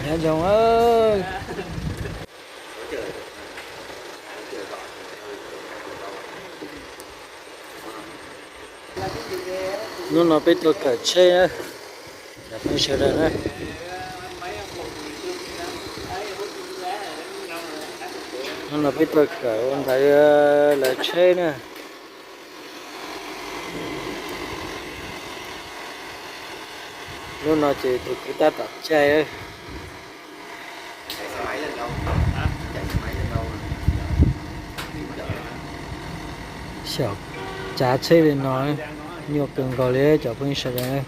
Nyob zoo. Hnub no peb tuaj kawm tsheb na, cov phooj ywg sawv daws na. Hnub no peb tuaj kawm ua ntawv lawv tsheb na. Hnub no ces tus kwv tab tom caij. Xyaum tsav tsheb li no, nyuaj kawg nkaus li cov phooj ywg sawv daws.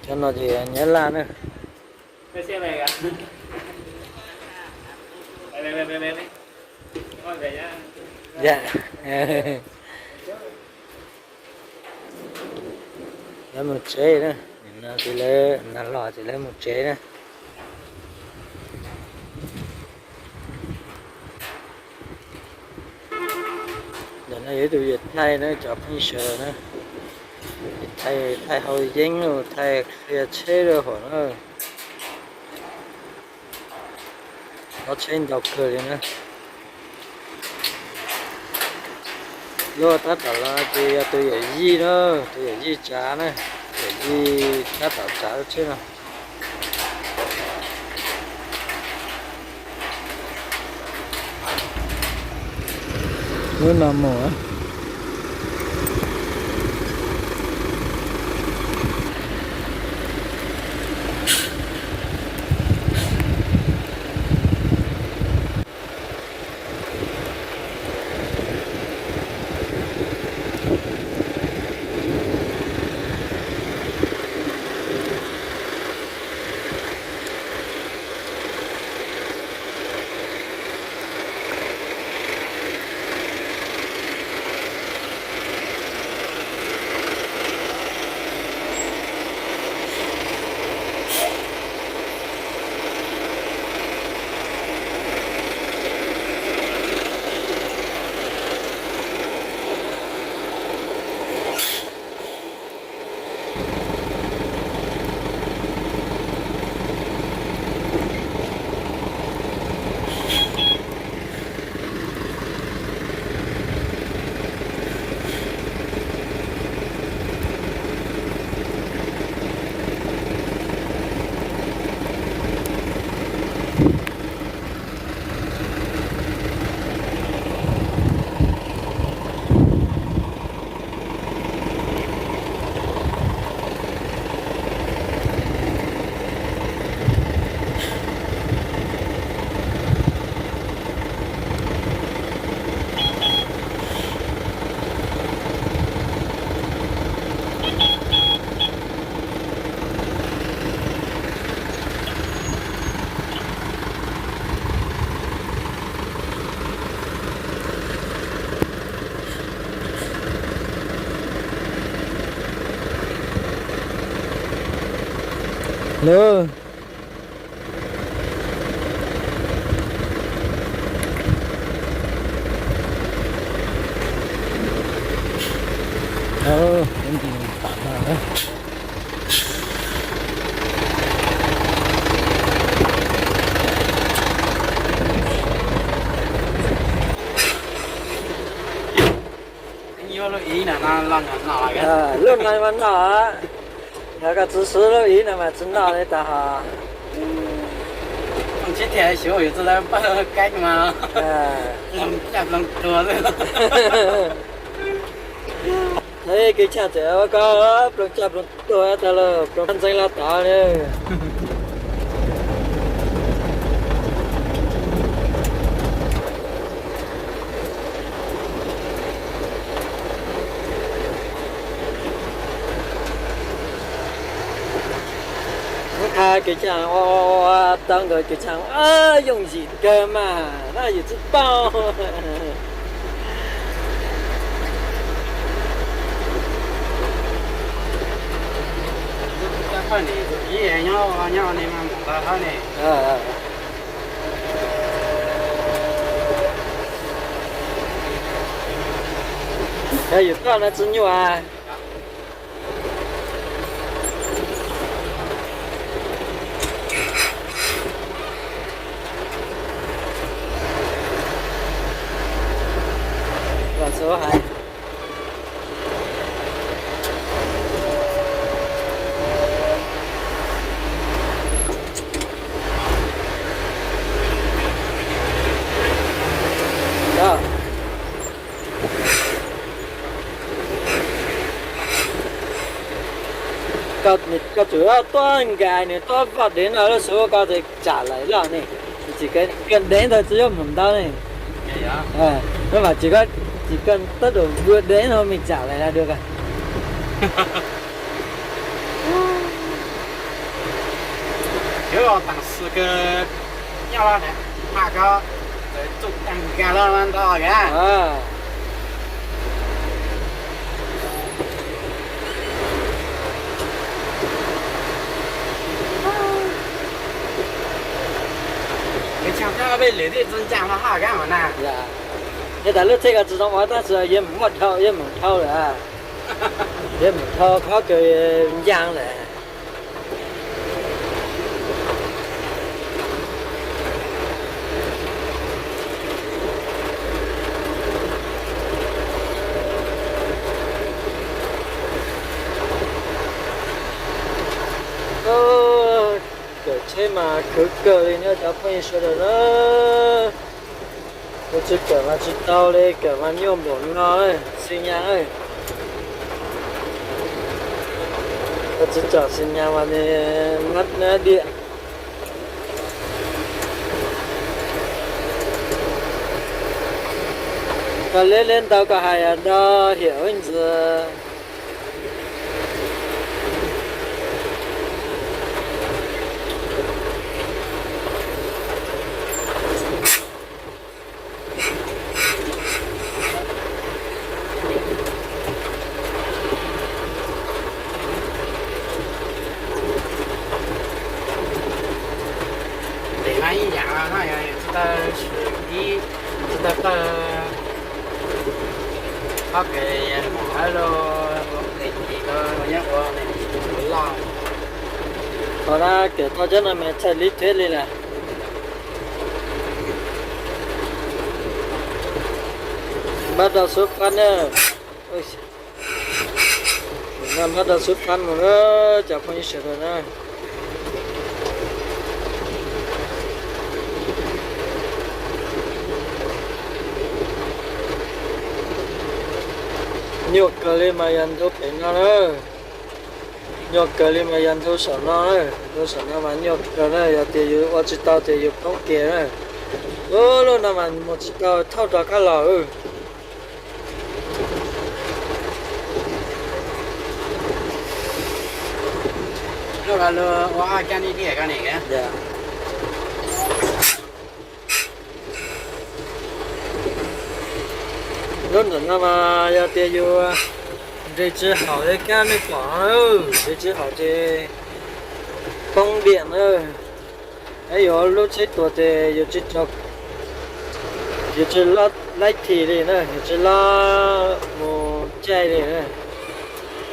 Cov no ces Nyab Laj na. Lawv mus tsev na, no ces lawv nag los ces lawv mus tsev na. Ntawm no yog ib tug yawm thaij na cov phooj ywg sawv daws na. Yawm thaij, thaij hau yeeb los thaij qhia tsheb rau hauv na. Tsheb ntau kawg li na. Lub tab tom los ces yog tus yawm yij na, tus yawm yij tsav na, yawm yij tab tom tsav lub tsheb no. Lub no mus. Lub Lub no mas noj, yog koj tsis swb lub ib no mas tsis noj li tas ho. Tsis tias xyov yus txoj lawv paj kaib mas, ploog caj ploog tuag xwb. Kev tshaj txawm ua koj ploog caj ploog tuag tag los ploog ntxeev los tod li. Muab qha kev cai ua tau nkawd kev cai yooj yim kawg mas na yus tsis paub. Nyob, nyob ne mas mus nqa hab ne. Yog yus tuaj no tsis nyuaj. Los xub hais. Koj tsum tuaj nkaim nws tuaj vaj dev no lub xub koj txawm tsam lawm loj ne. Tsis kawg dev ntawd tsis yog mus ntau ne. Mas tsis kawg, tsis kawg tawb daum vua dev no me tsam lawm dua. Yog tas lub txij ko tsis tau ua tab sis yog mus muaj dhau, yog mus dhau lawm, yog mus dhau qhov kawg ncaag lawm. Kawm tsheb mas khwv kawg li na cov phooj ywg sawv daws na. Ua tsis kawm mas tsis tau li, kawm mas nyuaj npaum no, xi nyas. Ua tsis txom xi nyas mas nws mab diam. Koj leb leb ntau koj hais nrog hiam ib ntsis. Tes no ib yam no, tsis tau swm ib, tsis tau tawg qhov kev mus thawb los ua tes kis los nyob ua tes kis loj. Qhov no kawm tau cov no mas txhais li thiab li lawm. Npaj rau xub fab na. No npaj rau xub fab mus na, cov phooj ywg sawv daws na. Nyuaj kawg li mas yog ntug pem no na. Nyuaj kawg li mas yog ntug saum no na. Ntug saum no mas nyuaj kawg na, yog tias yus ua tsis tau ces yus poob kiag na. Ub, lub no mas mus tsis tau, thauj rov qab los. Lub no mas yog tias yus nres tsis haum li kab nej pom no, nres tsis haum ces poob diam na. Yus lub tsheb tuag ces yus tsis laib thim li na, yus tsis laib mus caij li na,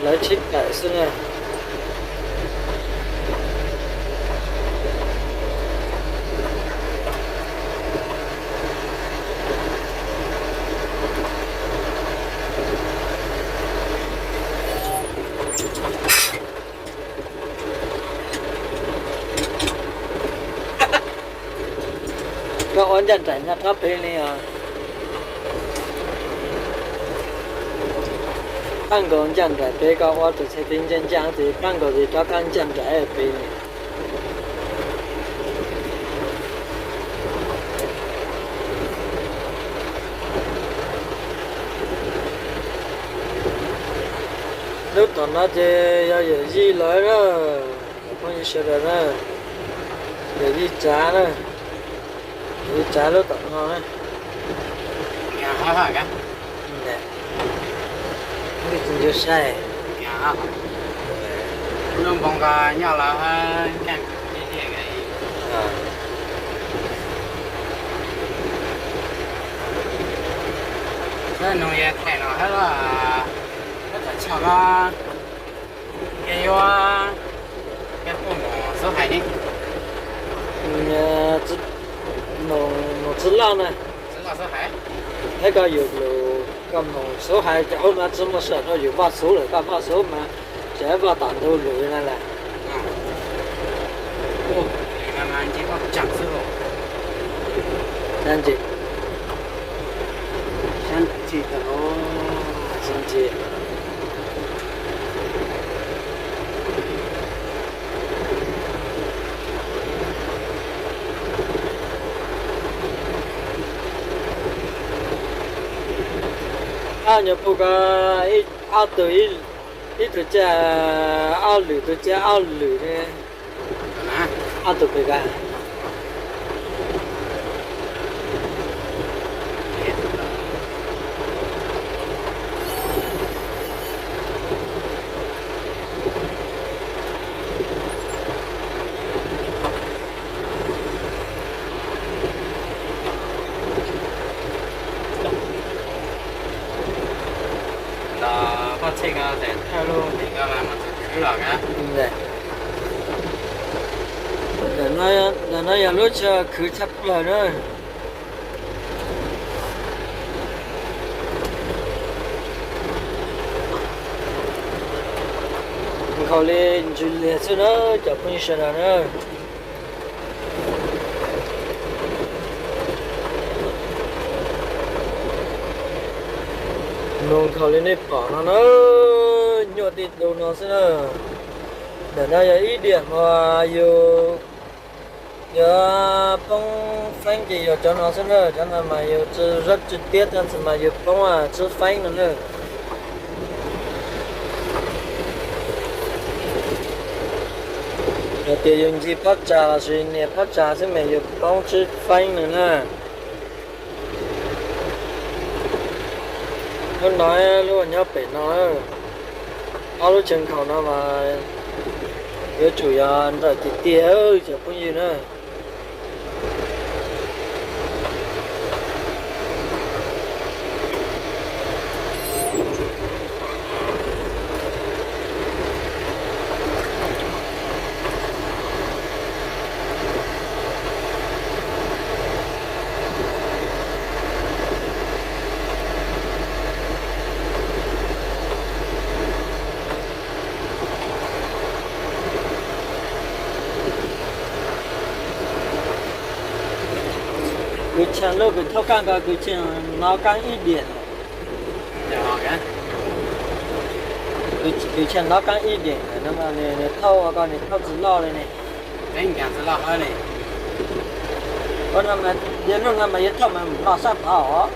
lawv tsheb kawm xwb na. Koj ua ncaj nraim nyob rov pem li os. Pab nkaus ncaj nraim pem, koj ua tus txhais tes ncaj ncaj ces pab nkaus ces rov qab ncaj nraim pem li. Lub tom no ces yog yawm yij lawv na, phooj ywg sawv daws na, yawm yij tsav na, yawm yij tsav lub tom no na. Ncua saib. Lub npoo ko nyob lawv nkeeg. Nws yog thaij no hab, koj txhom tshaj no, koj yuav, koj puas mus Xub Hais ne? Mus Txiv Laj na. Thaij koj yus lus, koj mus Xub Hais, cov ub mas tsi muaj sij hawm rau yus Vaj Xub lawm, koj Vaj Xub mas tseem Vaj tom ntug lus li no lawm. Ab, nyuam qhuav ko, ob tug, ib tug caij ob lwm, tug caij ob lwm ne. Ob tug pem ko. Los koj txhij ko tes thawj lub tim ko mas mus txog khwv los ka. Ntawm no yog lub chaw khwv tshaj plaws na. Nkhaus li ntsws liag xwb na, cov phooj ywg sawv daws na. Mus nkhaus li nej pom no na, nyuaj tij tu no xwb na. Ntawm no yog ib diam uas yus yuav poob feeb ces yog cov no xwb na, cov no mas yus tsi zab tsi tiab, cov ntawd mas yus poob tsib feeb no na. Yog tias yus ncig phab tsa los sis nias phab tsa xwb mas yus poob tsib feeb no na. Lub no, lub uas nyob pem no, ob lub chaw nkhaus no mas yuav tsum yog nrawm tiag tiag cov phooj ywg na. Kws tshee lub kws thauj kaaj ko kws tshee nov kaab ib diam. Kws tshee nov kaab ib diam, nws thauj ua ko nws thauj tsis loj li ne. Ua no mas yog lub no mas yuav thauj mas loj sab tod os.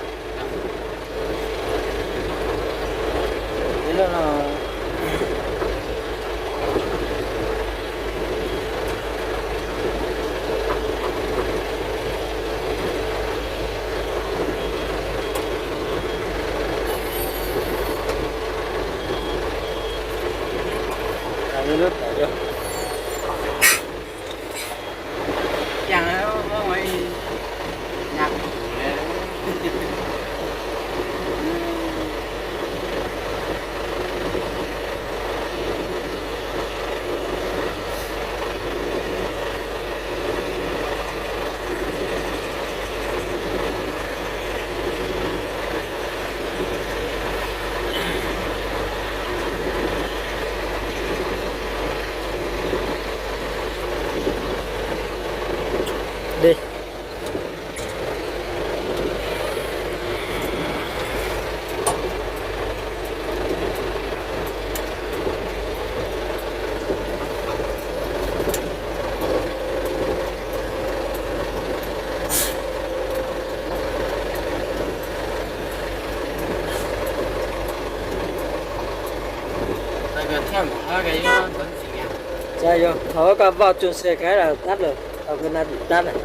Thaum koj vaj tsuj xe khav tab lawm, tau koj na tab lawm.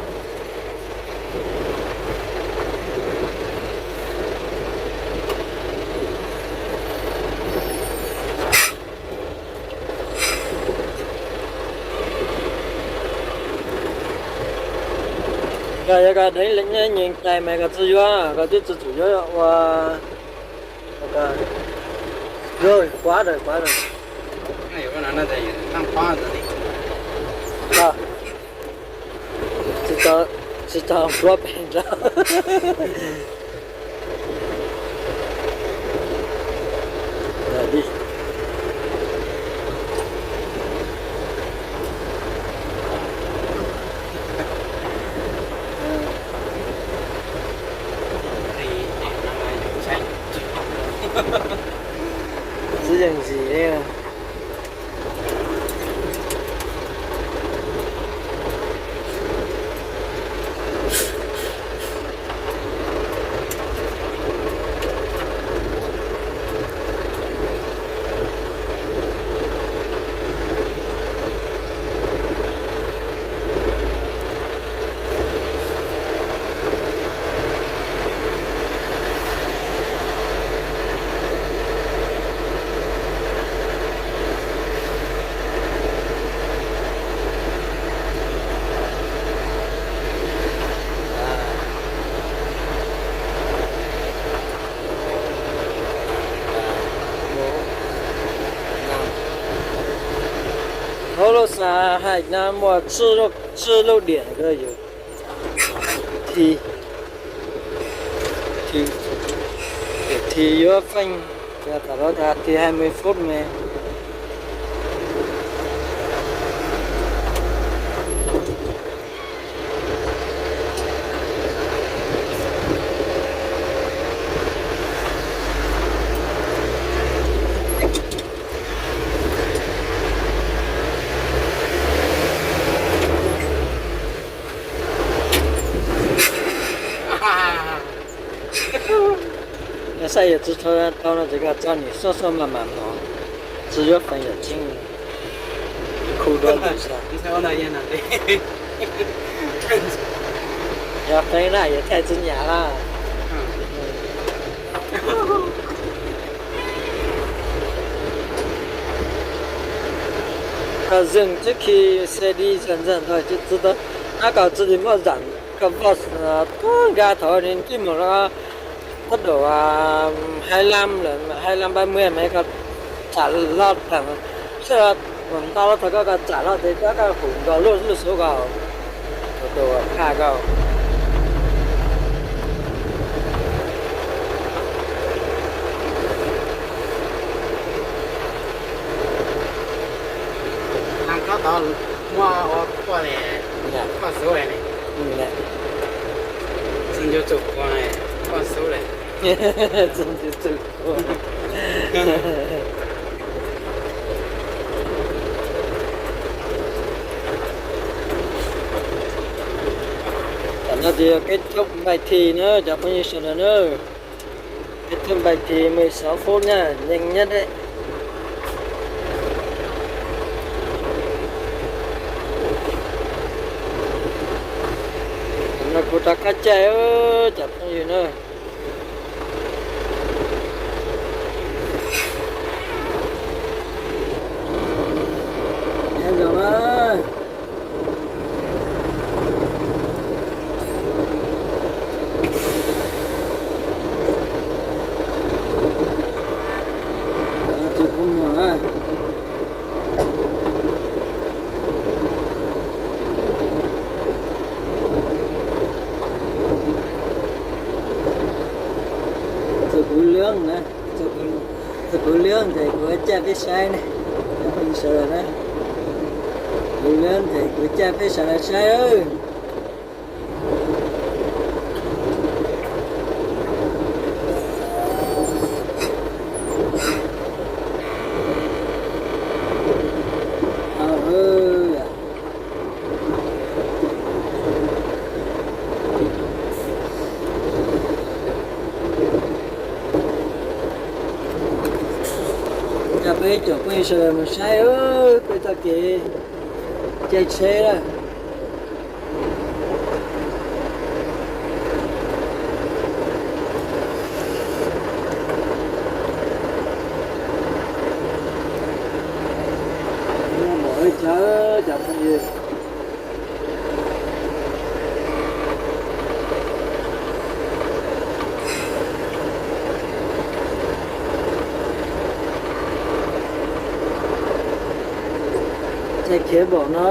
Koj yog koj deev nyeem tais mas koj tsi yuav, koj twb tsi tsum yuav ua Rồi, quá rồi, quá rồi. Tsis tau, tsis tau npluab pem nrad. Xwb yeej zis li. Hauv lub xav hais no muaj tsib lub diam ko yus thi, thi, thi yuav feej, tam lub tas thi hai mươi phút me. Yog saib yus tsis tau no ces koj txhob nim xuaj xuaj maj mam mog, tsis yuav feem yam tseeb. Khu dua tus sas. Yog feem na yus thaij tsis nyam lawm. Koj zeeg tib khi xe đi dần dần thôi chứ tsis tau, koj tsis muaj zam, koj voj tub nkag thaum nws ntsib mus tốc độ hai lăm lawm, hai lăm ba mươi mas koj tsam hlo theem, sij hawm ntau lawm thaum koj, koj tsam hlo ces koj, koj hum nkaus lub, lub xub koj, tus phaj koj. Neeg koj tod muaj ua koj li, koj xub li. Txi ncu tsum kua, koj xub li. Txi ncu tsum kua. Tam no ces yog kết thúc bài thi na cov phooj ywg sawv daws na. Kết thúc bài thi mười sáu phút nha, nhanh nhất đấy. Tam no kuv rov qab caij cov phooj ywg na. Nyob zoo na. Tsis pub muag na. Txawm kuv lwb na, txawm kuv lwb ces kuv caj peb saib ne, cov phooj ywg sawv daws na. Kuv lwb ces kuv caj peb sawv daws saib. Coj peb cov phooj ywg sawv daws mus saib peb txoj kev caij tsheb lawm. Muaj npaum li cas cov phooj ywg. Thaij khiav npaum no.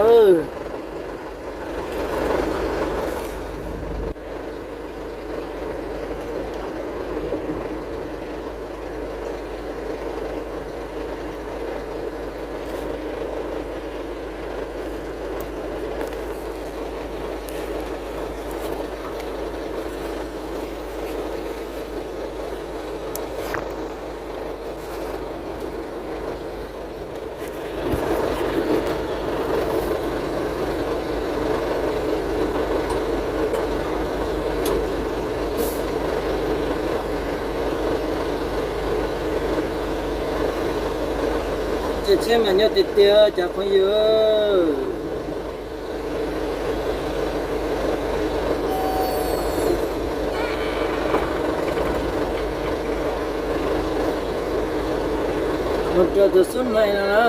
Tseem tshiab mas nyob tiag tiag cov phooj ywg. Mus raws tus xub hneev no na.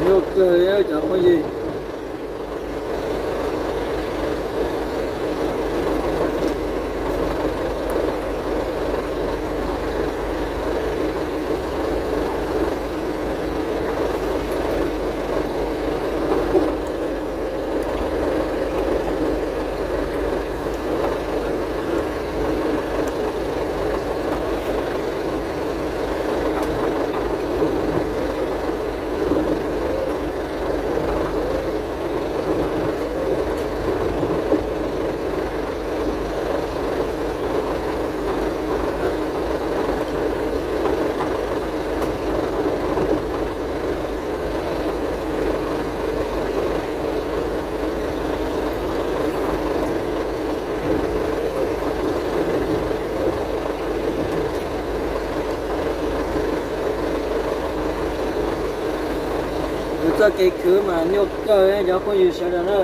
Nyuaj kawg cov phooj ywg. Kuv txoj kev khwv mas nyuaj kawg cov phooj ywg sawv daws na.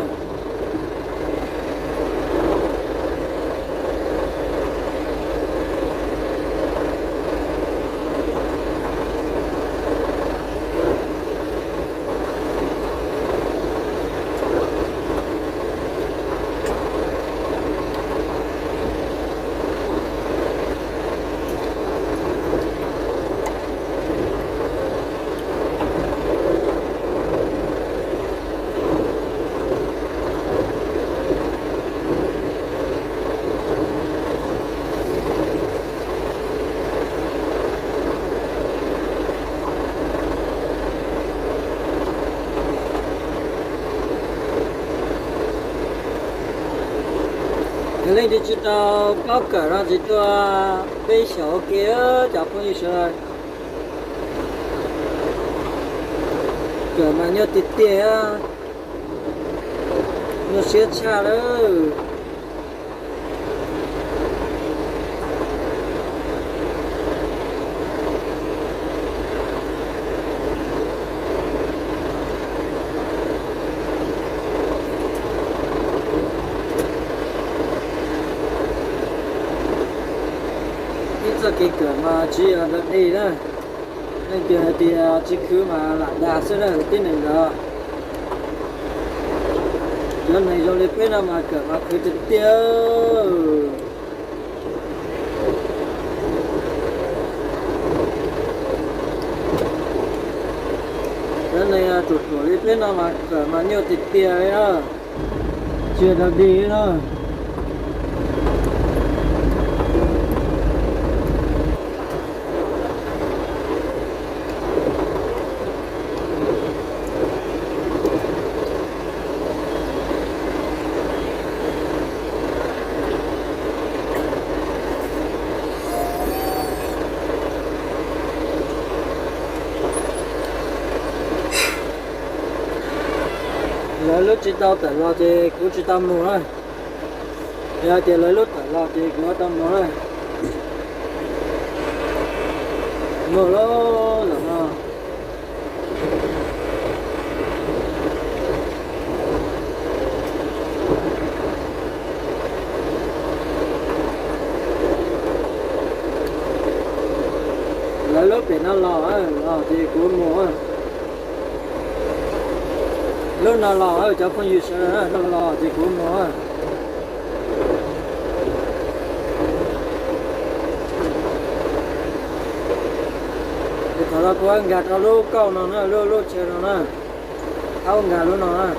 Yog leej twg tsis tau paub kawm no ces tuaj peb xyaum ua ke cov phooj ywg sawv daws. Kawm mas nyuaj tiag tiag, nyuaj siab tshaj lawm. Ib txoj kev kawm mas tsis yog dog dig na. Leej twg hais tias tsis khwv mas lam dag xwb na tib neeg ntawd. Cov neeg zoo li peb no mas kawm mas khwv tiag tiag. Cov neeg ruam ruam li peb no mas kawm mas nyuaj tiag tiag li na. Tsis yog dog dig li na. Lawv lub tsis tau tawm los ces kuv tsis tau mus na. Yog tias lawv lub tawm los ces kuv yuav tau mus na. Mus lauj, zaum no. Pem no los, los ces kuv mus. Lub no los, cov phooj ywg sawv daws, no los ces kuv mus. Ces thaum no kuv nkag rau lub kauj no na, lub lub chaw no na, thaub nkag lub no na.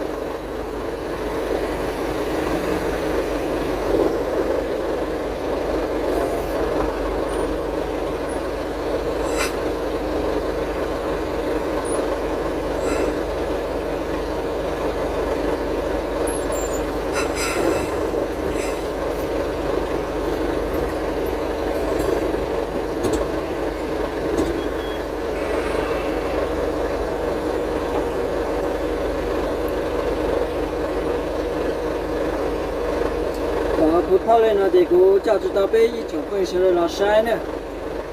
Thaum kuv thauj li no ces kuv coj tsis tau peb ib tsoom phooj ywg sawv daws los saib na,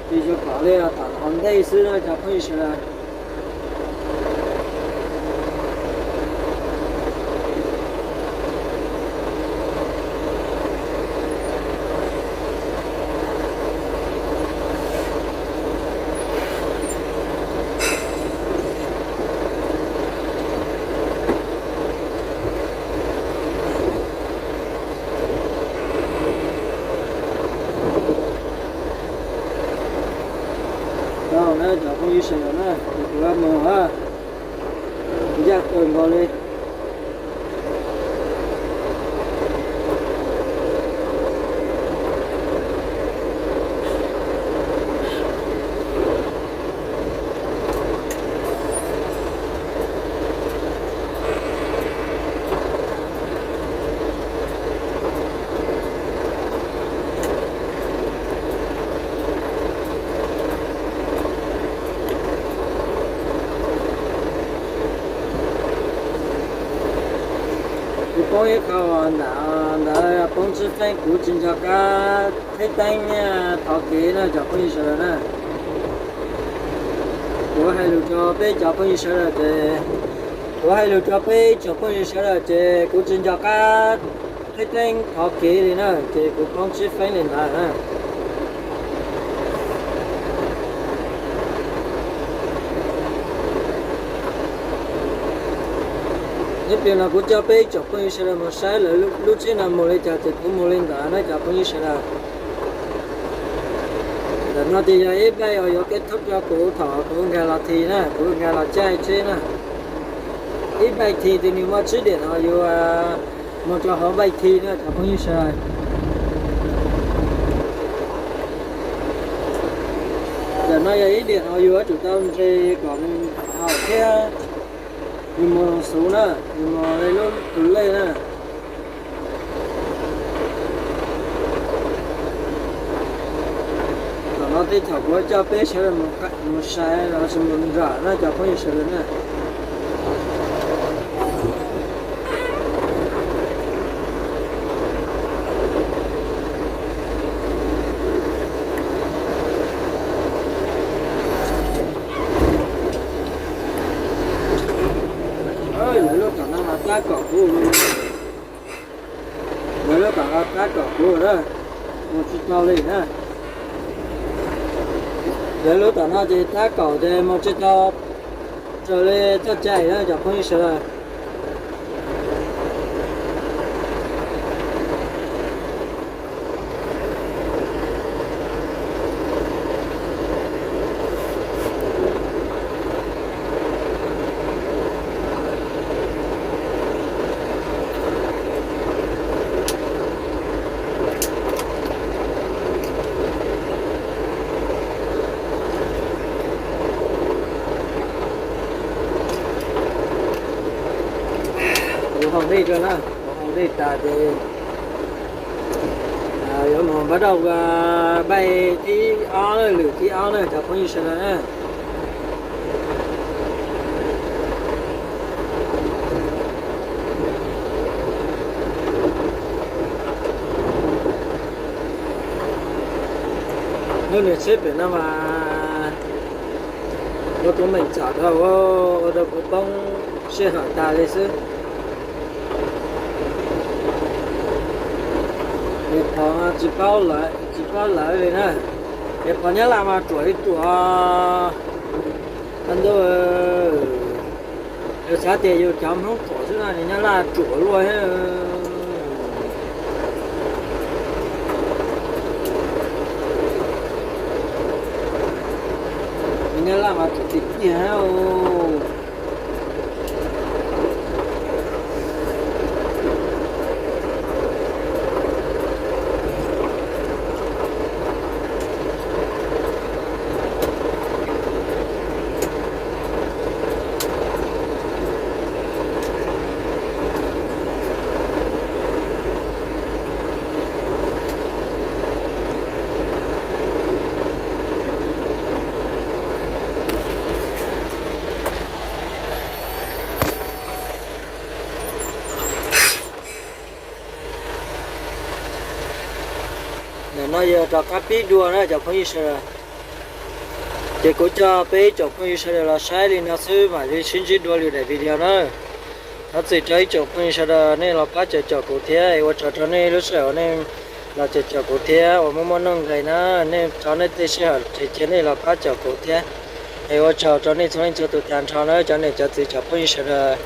ces yuav pom li tom hauv ntej xwb na cov phooj ywg sawv daws. Tau na cov phooj ywg sawv daws na, kuv mus ncaj kawg nkaus li. Kuv poob ib qho ntawm ntawd poob tsib feeb, kuv tsis nco qab qhib teeb thov kev na cov phooj ywg sawv daws na. Kuv hais lus rau peb cov phooj ywg sawv daws ces, kuv hais lus rau peb cov phooj ywg sawv daws ces kuv tsis nco qab qhib teeb thov kev li na, ces kuv poob tsib feeb li ntawd na. Nyob pliag no kuv coj peb tsoom phooj ywg sawv daws mus saib lawv lub tsheb no mus li cas ces kuv mus li ntawd na cov phooj ywg sawv daws. Ntawm no ces yog ib npaij uas yuav kev thoob rau kuv thaum kuv nkag los thi na, kuv nkag los caij tsheb na. Ib npaij thi ces nws muaj tsib diam no yuav mus rau hauv npaij thi na cov phooj ywg sawv daws. Ntawm no yog ib diam no yuav tsum tau nres kom nws haum thiab nws mus xuv na, nws mus li lub tus lej na. Thaum no tej thaum kuv coj peb sawv daws mus saib los sis mus nram na cov phooj ywg sawv daws na. Lawv lub tom no mas tab kaum kuv, lawv lub tom no tab kaum kuv na, mus tsis tau li na. Lawv lub tom no ces tab kaum ces mus tsis tau raws li txoj cai na cov phooj ywg sawv daws. Kuv haus dej tso na, kuv haus dej tas ces yuav mus npaj rau npaij thib ob na, lwm thib ob na cov phooj ywg sawv daws na. Lub niag tsheb pem no mas ua tus meem tsam dhau ua rau kuv poob sij hawm tas li xwb. Nws thov tsis paub lawv li na. Pov Nyab Laj mas ruam li ruam. Ntau, yus xav tias yus cov Hmoob ruam xwb no, Nyab Laj ruam luaj thiab. Nyab Laj mas ruam tiag tiag thiab. Ntawm no yog rov qab pib dua na cov phooj ywg sawv daws. Ces kuv coj peb ib tsoom phooj ywg sawv daws los saib li no xwb mam li sib ntsib dua lwm daim video na. Thov txim rau ib tsoom phooj ywg sawv daws nej los pab caum caum kuv thiab es ua tsaug rau nej lub sij hawm uas nej los caum caum kuv thiab uas muaj muaj nuj nqis na. Nej tso nej tej sij hawm ces cia nej los pab caum kuv thiab. Es ua tsaug rau nej txhua leej txhua tus tag nrho na cov niam cov txiv tsoom phooj ywg sawv daws.